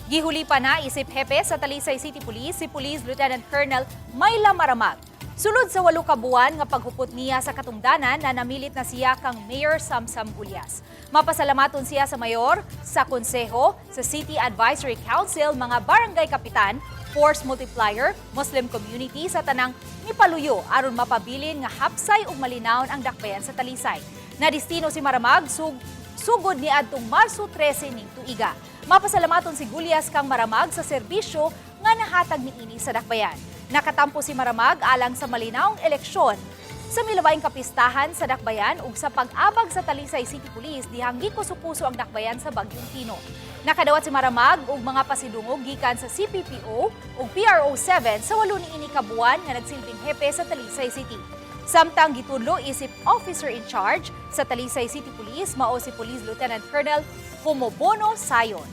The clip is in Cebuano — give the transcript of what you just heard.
Gihuli pa na isip hepe sa Talisay City Police si Police Lieutenant Colonel Mayla Maramag. Sulod sa 8 ka buwan nga paghupot niya sa katungdanan na namilit na siya kang Mayor Samsam Gullas. Mapasalamaton siya sa mayor, sa konseho, sa City Advisory Council, mga barangay kapitan, force multiplier, Muslim community sa tanang mipaluyo aron mapabilin nga hapsay ug malinawon ang dakbayan sa Talisay. Nadistino si Maramag sugod ni adtong Marso 13 ning tuiga. Mapasalamaton si Gullas kang Maramag sa serbisyo nga nahatag niini sa dakbayan. Nakatampo si Maramag alang sa malinawong eleksyon sa milabayng kapistahan sa dakbayan ug sa pag-abag sa Talisay City Police dihang gikuso-kuso ang dakbayan sa Bagyong Tino. Nakadawat si Maramag og mga pasidungog gikan sa CPPO ug PRO7 sa 8 niini ka buwan nga nagsilbing hepe sa Talisay City. Samtang gitudlo isip officer in charge sa Talisay City Police mao si Police Lieutenant Colonel Homobono Sayon.